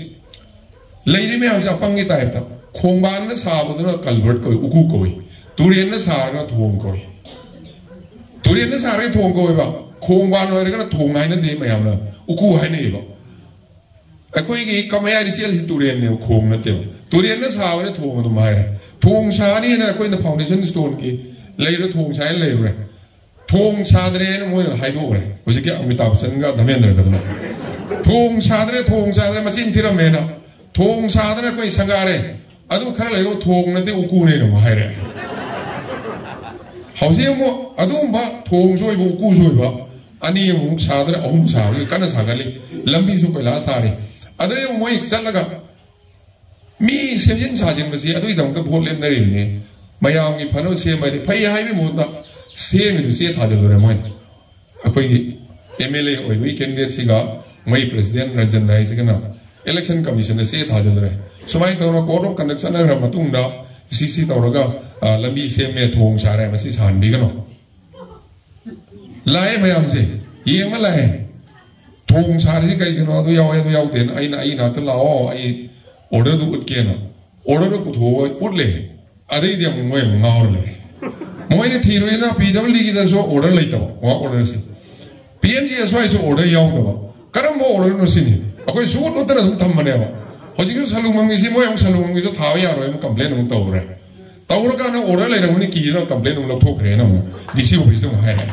ꯂꯩꯔꯤ ꯃꯌꯥꯝꯁꯦ ꯑꯄꯪꯒꯤ ꯇꯥꯏꯞꯇ꯫ ꯈꯣꯡꯕꯥꯟꯗ ꯁꯥꯕꯗꯨꯅ ꯀꯜꯚꯔꯠ ꯀꯧꯏ, ꯎꯀꯨ ꯀꯧꯏ꯫ ꯇꯨꯔꯦꯟꯗ ꯁꯥꯔꯒꯅ ꯊꯣꯡ ꯀꯧꯏ꯫ ꯇꯨꯔꯦꯟꯗ ꯁꯥꯔꯒ ꯊꯣꯡ ꯀꯧꯏꯕ, ꯈꯣꯡꯕꯥꯟ ꯑꯣꯏꯔꯒꯅ ꯊꯣꯡ ꯍꯥꯏꯅꯗꯦ, ꯃꯌꯥꯝꯅ ꯎꯀꯨ ꯍꯥꯏꯅꯩꯌꯦꯕ꯫ ꯑꯩꯈꯣꯏꯒꯤ ꯀꯃꯌꯥ ꯔꯤꯆꯦꯜꯁꯤ ꯇꯨꯔꯦꯟꯅꯦꯕ, ꯈꯣꯡ ꯅꯠꯇꯦꯕ꯫ ꯇꯨꯔꯦꯟꯗ ꯁꯥꯕꯅ ꯊꯣꯡ ꯑꯗꯨꯝ ꯍꯥꯏꯔꯦ꯫ ꯊꯣꯡ ꯁꯥꯅꯤꯅ ꯑꯩꯈꯣꯏꯅ ꯐꯥꯎꯟꯗꯦꯁꯟ ꯁ꯭ꯇꯣꯟꯒꯤ ꯂꯩꯔ ꯊꯣꯡ ꯁꯥꯏꯅ ꯂꯩꯔꯨꯔꯦ꯫ ꯊꯣꯡ ꯁꯥꯗ꯭ꯔꯦꯅ ꯃꯣꯏꯅ ꯍꯥꯏꯗꯣꯛꯎꯔꯦ꯫ ꯍꯧꯖꯤꯛꯀꯤ ꯑꯃꯤꯇꯥꯕ ꯕꯆꯟꯒ ꯙꯔꯃꯦꯟꯗ꯭ꯔꯗꯨꯅ, "ꯊꯣꯡ ꯁꯥꯗ꯭ꯔꯦ, ꯊꯣꯡ ꯁꯥꯗ꯭ꯔꯦ, ꯃꯆꯤꯟ ꯊꯤꯔꯝꯃꯦꯅ꯫ ꯊꯣꯡ ꯁꯥꯗ꯭ꯔꯦ, ꯑꯩꯈꯣꯏ ꯁꯪꯒꯥꯔꯦ"꯫ ꯑꯗꯨ ꯈꯔ ꯂꯩꯔꯒ ꯊꯣꯡ ꯅꯠꯇꯦ ꯎꯀꯨꯅꯦꯅ ꯑꯃꯨꯛ ꯍꯥꯏꯔꯛꯑꯦ꯫ ꯍꯧꯖꯤꯛ ꯑꯃꯨꯛ ꯑꯗꯨꯒꯨꯝꯕ ꯊꯣꯡꯁꯨ ꯑꯣꯏꯕ ꯎꯀꯨꯁꯨ ꯑꯣꯏꯕ ꯑꯅꯤ ꯑꯃꯨꯛ ꯁꯥꯗ꯭ꯔꯦ, ꯑꯍꯨꯝ ꯁꯥꯕꯒꯤ ꯀꯟꯅ ꯁꯥꯒꯠꯂꯤ꯫ ꯂꯝꯕꯤꯁꯨ ꯀꯣꯏꯂꯥꯁ ꯊꯥꯔꯤ꯫ ꯑꯗꯨꯗꯩ ꯑꯃꯨꯛ ꯃꯣꯏ ꯆꯠꯂꯒ ꯃꯤ ꯁꯦꯝꯖꯤꯟ ꯁꯥꯖꯤꯟꯕꯁꯤ ꯑꯗꯨꯒꯤꯗꯃꯛꯇ ꯚꯣꯠ ꯂꯦꯞꯅꯔꯤꯕꯅꯤ꯫ ꯃꯌꯥꯝꯒꯤ ꯐꯅꯕ ꯁꯦꯝꯕ ꯍꯥꯏꯗꯤ ꯐꯩ ꯍꯥꯏꯕꯒꯤ ꯃꯍꯨꯠꯇ ꯁꯦꯝꯃꯤꯗꯨ ꯆꯦ ꯊꯥꯖꯤꯜꯂꯨꯔꯦ ꯃꯣꯏꯅ꯫ ꯑꯩꯈꯣꯏꯒꯤ ꯑꯦꯝ ꯑꯦꯜ ꯑꯦ ꯑꯣꯏꯕꯒꯤ ꯀꯦꯟꯗꯤꯗꯦꯠꯁꯤꯒ ꯃꯣꯏ ꯄ꯭ꯔꯦꯁꯤꯗꯦꯟ ꯔꯟꯖꯟ ꯍꯥꯏꯁꯤꯒꯅ ꯏꯂꯦꯛꯁꯟ ꯀꯃꯤꯁꯟꯗ ꯆꯦ ꯊꯥꯖꯤꯜꯂꯨꯔꯦ꯫ ꯁꯨꯃꯥꯏꯅ ꯇꯧꯅ ꯀꯣꯗ ꯑꯣꯐ ꯀꯟꯗꯛ ꯆꯠꯅꯈ꯭ꯔ ꯃꯇꯨꯡꯗ ꯁꯤ ꯁꯤ ꯇꯧꯔꯒ, ꯑ, ꯂꯝꯕꯤ ꯁꯦꯝꯃꯦ, ꯊꯣꯡ ꯁꯥꯔꯦ, ꯃꯁꯤ ꯁꯥꯍꯟꯕꯤꯒꯅꯨ꯫ ꯂꯥꯛꯑꯦ ꯃꯌꯥꯝꯁꯦ, ꯌꯦꯡꯕ ꯂꯥꯛꯑꯦ꯫ ꯊꯣꯡ ꯁꯥꯔꯤꯁꯦ ꯀꯩꯒꯤꯅꯣ? ꯑꯗꯨ ꯌꯥꯎꯋꯦ, ꯑꯗꯨ ꯌꯥꯎꯗꯦꯅ ꯑꯩꯅ, "ꯑꯩ ꯅꯥꯛꯇ ꯂꯥꯛꯑꯣ, ꯑꯩ ꯑꯣꯔꯗꯔꯗꯨ ꯎꯠꯀꯦꯅ" ꯑꯣꯔꯗꯔꯗꯨ ꯄꯨꯊꯣꯛꯑꯒ ꯎꯠꯂꯦ꯫ ꯑꯗꯩꯗꯤ ꯑꯃꯨꯛ ꯃꯣꯏ ꯑꯃꯨꯛ ꯉꯥꯎꯔ ꯂꯩꯔꯦ꯫ ꯃꯣꯏꯅ ꯊꯤꯔꯨꯏꯅ ꯄꯤ ꯗꯕ꯭ꯂꯤꯎ ꯗꯤꯒꯤꯗꯁꯨ ꯑꯣꯔꯗꯔ ꯂꯩꯇꯕ, ꯋꯥꯔꯛ ꯑꯣꯔꯗꯔꯁꯦ꯫ ꯄꯤ ꯑꯦꯝ ꯖꯤ ꯑꯦꯁ ꯋꯥꯏꯁꯨ ꯑꯣꯔꯗꯔ ꯌꯥꯎꯗꯕ꯫ ꯀꯔꯝꯕ ꯑꯣꯔꯗꯔꯅꯣ ꯁꯤꯅꯤ? ꯑꯩꯈꯣꯏ ꯁꯨꯡꯎꯠ ꯎꯠꯇꯅ ꯑꯗꯨꯝ ꯊꯝꯕꯅꯦꯕ꯫ ꯍꯧꯖꯤꯛꯁꯨ ꯁꯂꯨꯡꯕꯝꯒꯤꯁꯤ ꯃꯣꯏ ꯑꯃꯨꯛ ꯁꯂꯨꯡꯕꯝꯒꯤꯁꯨ ꯊꯥꯕ ꯌꯥꯔꯣꯏ ꯑꯃꯨꯛ ꯀꯝꯄ꯭ꯂꯦꯟ ꯑꯃꯨꯛ ꯇꯧꯔꯦ꯫ ꯇꯧꯔꯀꯥꯟꯗ ꯑꯣꯔꯗꯔ ꯂꯩꯔꯝꯒꯅꯤ ꯀꯤꯗꯅ ꯀꯝꯄ꯭ꯂꯦꯟ ꯑꯃꯨꯛ ꯂꯧꯊꯣꯛꯈ꯭ꯔꯦꯅ ꯑꯃꯨꯛ ꯗꯤ ꯁꯤ ꯑꯣꯐꯤꯁꯇ ꯑꯃꯨꯛ ꯍꯥꯏꯔꯦ꯫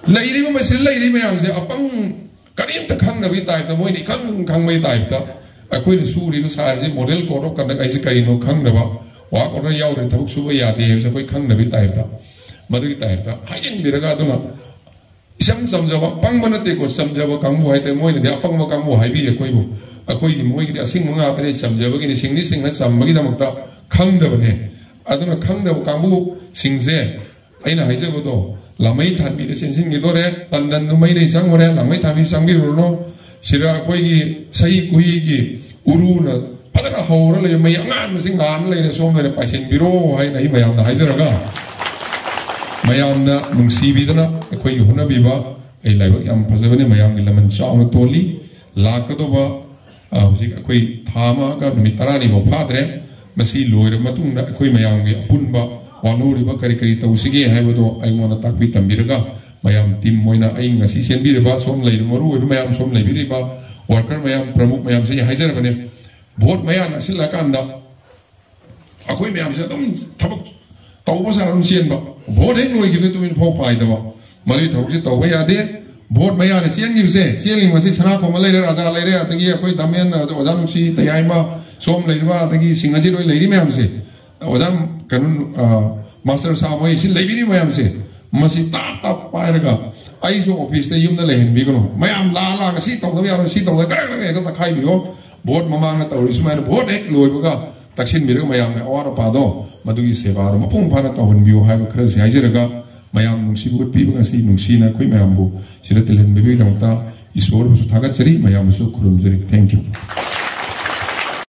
ꯂꯩꯔꯤꯕ ꯃꯁꯤꯗ ꯂꯩꯔꯤ ꯃꯌꯥꯝꯁꯦ ꯑꯄꯪ, ꯀꯔꯤꯝꯇ ꯈꯪꯗꯕꯒꯤ ꯇꯥꯏꯞꯇ, ꯃꯣꯏꯅ ꯏꯈꯪ ꯈꯪꯕꯒꯤ ꯇꯥꯏꯞꯇ꯫ ꯑꯩꯈꯣꯏꯅ ꯁꯨꯔꯤꯕ ꯁꯥꯔꯤꯁꯦ ꯃꯣꯗꯦꯜ ꯀꯣꯗ ꯑꯣꯐ ꯀꯟꯗꯛ ꯍꯥꯏꯁꯦ ꯀꯔꯤꯅꯣ ꯈꯪꯗꯕ, ꯋꯥꯔꯛ ꯑꯣꯔꯗꯔ ꯌꯥꯎꯗ꯭ꯔꯦ ꯊꯕꯛ ꯁꯨꯕ ꯌꯥꯗꯦ ꯍꯥꯏꯕꯁꯦ ꯑꯩꯈꯣꯏ ꯈꯪꯗꯕꯒꯤ ꯇꯥꯏꯞꯇ, ꯃꯗꯨꯒꯤ ꯇꯥꯏꯞꯇ ꯍꯥꯏꯖꯤꯟꯕꯤꯔꯒ, ꯑꯗꯨꯅ ꯏꯆꯝ ꯆꯝꯖꯕ, ꯄꯪꯕ ꯅꯠꯇꯦꯀꯣ, ꯆꯝꯖꯕ ꯀꯥꯡꯕꯨ ꯍꯥꯏꯇꯥꯔꯦ꯫ ꯃꯣꯏꯅꯗꯤ ꯑꯄꯪꯕ ꯀꯥꯡꯕꯨ ꯍꯥꯏꯕꯤ ꯑꯩꯈꯣꯏꯕꯨ꯫ ꯑꯩꯈꯣꯏꯒꯤ, ꯃꯣꯏꯒꯤꯗꯤ ꯑꯁꯤꯡꯕ ꯉꯥꯛꯇꯅꯦ, ꯆꯝꯖꯕꯒꯤꯅꯤ, ꯁꯤꯡꯗꯤ ꯁꯤꯡꯅ ꯆꯝꯕꯒꯤꯗꯃꯛꯇ ꯈꯪꯗꯕꯅꯦ꯫ ꯑꯗꯨꯅ ꯈꯪꯗꯕ ꯀꯥꯡꯕꯨꯁꯤꯡꯁꯦ ꯑꯩꯅ ꯍꯥꯏꯖꯕꯗꯣ, ꯂꯥꯃꯩ ꯊꯥꯟꯕꯤꯗ ꯆꯦꯟꯁꯤꯟꯈꯤꯗꯣꯔꯦ, ꯇꯟꯗꯟꯗꯨ ꯃꯩꯗꯩ ꯆꯪꯉꯨꯔꯦ, ꯂꯥꯃꯩ ꯊꯥꯟꯕꯤ ꯆꯪꯕꯤꯔꯨꯔꯅꯨ꯫ ꯁꯤꯗ ꯑꯩꯈꯣꯏꯒꯤ ꯁꯍꯤ ꯈꯨꯍꯤꯒꯤ ꯎꯔꯨꯅ ꯐꯖꯅ ꯍꯧꯔ ꯂꯩ, ꯃꯩ ꯑꯉꯥꯟꯕꯁꯤ ꯉꯥꯟ ꯂꯩꯔꯦ, ꯁꯣꯝꯗ ꯑꯣꯏꯅ ꯄꯥꯏꯁꯤꯟꯕꯤꯔꯣ ꯍꯥꯏꯅ ꯑꯩ ꯃꯌꯥꯝꯗ ꯍꯥꯏꯖꯔꯒ, ꯃꯌꯥꯝꯅ ꯅꯨꯡꯁꯤꯕꯤꯗꯅ ꯑꯩꯈꯣꯏꯒꯤ ꯍꯣꯠꯅꯕꯤꯕ, ꯑꯩ ꯂꯥꯏꯕꯛ ꯌꯥꯝ ꯐꯖꯕꯅꯤ, ꯃꯌꯥꯝꯒꯤ ꯂꯃꯟ ꯆꯥꯎꯅ ꯇꯣꯜꯂꯤ꯫ ꯂꯥꯛꯀꯗꯧꯕ, ꯑ, ꯍꯧꯖꯤꯛ ꯑꯩꯈꯣꯏ ꯊꯥ ꯑꯃꯒ ꯅꯨꯃꯤꯠ ꯇꯔꯥꯅꯤ ꯐꯥꯎ ꯐꯥꯗ꯭ꯔꯦ꯫ ꯃꯁꯤ ꯂꯣꯏꯔꯕ ꯃꯇꯨꯡꯗ ꯑꯩꯈꯣꯏ ꯃꯌꯥꯝꯒꯤ ꯑꯄꯨꯟꯕ ꯋꯥꯅꯣꯔꯤꯕ ꯀꯔꯤ ꯀꯔꯤ ꯇꯧꯁꯤꯒꯦ ꯍꯥꯏꯕꯗꯣ ꯑꯩꯉꯣꯟꯗ ꯇꯥꯛꯄꯤ ꯇꯝꯕꯤꯔꯒ, ꯃꯌꯥꯝ ꯇꯤꯝ ꯑꯣꯏꯅ ꯑꯩ ꯉꯁꯤ ꯆꯦꯟꯕꯤꯔꯤꯕ, ꯁꯣꯝ ꯂꯩꯔꯤꯕ ꯃꯔꯨ ꯑꯣꯏꯕ ꯃꯌꯥꯝ, ꯁꯣꯝ ꯂꯩꯕꯤꯔꯤꯕ ꯋꯥꯔꯀꯔ ꯃꯌꯥꯝ, ꯄ꯭ꯔꯃꯨꯈ ꯃꯌꯥꯝꯁꯦ ꯑꯩ ꯍꯥꯏꯖꯔꯕꯅꯦ꯫ ꯚꯣꯠ ꯃꯌꯥ ꯅꯛꯁꯤꯜꯂꯛꯑꯀꯥꯟꯗ ꯑꯩꯈꯣꯏ ꯃꯌꯥꯝꯁꯦ ꯑꯗꯨꯝ ꯊꯕꯛ ꯇꯧꯕ ꯁꯥꯔ ꯑꯗꯨꯝ ꯆꯦꯟꯕ, ꯚꯣꯠ ꯍꯦꯛ ꯂꯣꯏꯈꯤꯕꯗ ꯇꯨꯃꯤꯟ ꯐꯥꯎ ꯄꯥꯏꯗꯕ, ꯃꯗꯨꯒꯤ ꯊꯕꯛꯁꯦ ꯇꯧꯕ ꯌꯥꯗꯦ꯫ ꯚꯣꯠ ꯃꯌꯥꯗ ꯆꯦꯟꯈꯤꯕꯁꯦ, ꯆꯦꯜꯂꯤꯕ ꯉꯁꯤ ꯁꯅꯥꯈꯣꯡꯕ ꯂꯩꯔꯦ, ꯔꯥꯖꯥ ꯂꯩꯔꯦ, ꯑꯗꯒꯤ ꯑꯩꯈꯣꯏ ꯗꯥꯃꯦꯟ, ꯑꯣꯖꯥ ꯅꯨꯡꯁꯤ, ꯇꯌꯥꯏꯃ, ꯁꯣꯝ ꯂꯩꯔꯤꯕ, ꯑꯗꯒꯤ ꯁꯤꯡ ꯑꯁꯤ ꯂꯣꯏ ꯂꯩꯔꯤ ꯃꯌꯥꯝꯁꯦ, ꯑꯣꯖꯥ ꯀꯩꯅꯣ, ꯑ, ꯃꯥꯁꯇꯔ ꯁꯥ ꯃꯣꯏ ꯁꯤ ꯂꯩꯕꯤꯔꯤ ꯃꯌꯥꯝꯁꯦ, ꯃꯁꯤ ꯇꯥꯞ ꯇꯥꯞ ꯄꯥꯏꯔꯒ ꯑꯩꯁꯨ ꯑꯣꯐꯤꯁꯇ ꯌꯨꯝꯗ ꯂꯩꯍꯟꯕꯤꯒꯅꯨ꯫ ꯃꯌꯥꯝ ꯂꯥ ꯂꯥꯛꯑꯒ ꯁꯤ ꯇꯧꯗꯕ ꯌꯥꯔꯣꯏ, ꯁꯤ ꯇꯧꯗꯕ ꯒꯔ ꯒꯔ ꯍꯦꯛꯇ ꯇꯛꯈꯥꯏꯕꯤꯌꯣ꯫ ꯚꯣꯠ ꯃꯃꯥꯡꯗ ꯇꯧꯔꯤ ꯁꯨꯃꯥꯏꯅ ꯚꯣꯠ ꯍꯦꯛ ꯂꯣꯏꯕꯒ ꯇꯛꯁꯤꯟꯕꯤꯔꯒ ꯃꯌꯥꯝꯒꯤ ꯑꯋꯥꯠ ꯑꯄꯥꯗꯣ ꯃꯗꯨꯒꯤ ꯁꯦꯕꯥꯗꯣ ꯃꯄꯨꯡ ꯐꯥꯅ ꯇꯧꯍꯟꯕꯤꯌꯨ ꯍꯥꯏꯕ ꯈꯔꯁꯤ ꯍꯥꯏꯖꯔꯒ, ꯃꯌꯥꯝ ꯅꯨꯡꯁꯤꯕ ꯎꯠꯄꯤꯕ ꯉꯁꯤ ꯅꯨꯡꯁꯤꯅ ꯑꯩꯈꯣꯏ ꯃꯌꯥꯝꯕꯨ ꯁꯤꯗ ꯇꯤꯜꯍꯟꯕꯤꯕꯒꯤꯗꯃꯛꯇ ꯏꯁꯣꯔꯕꯨꯁꯨ ꯊꯥꯒꯠꯆꯔꯤ, ꯃꯌꯥꯝꯕꯨꯁꯨ ꯈꯨꯔꯨꯝꯖꯔꯤ꯫ Thank you꯫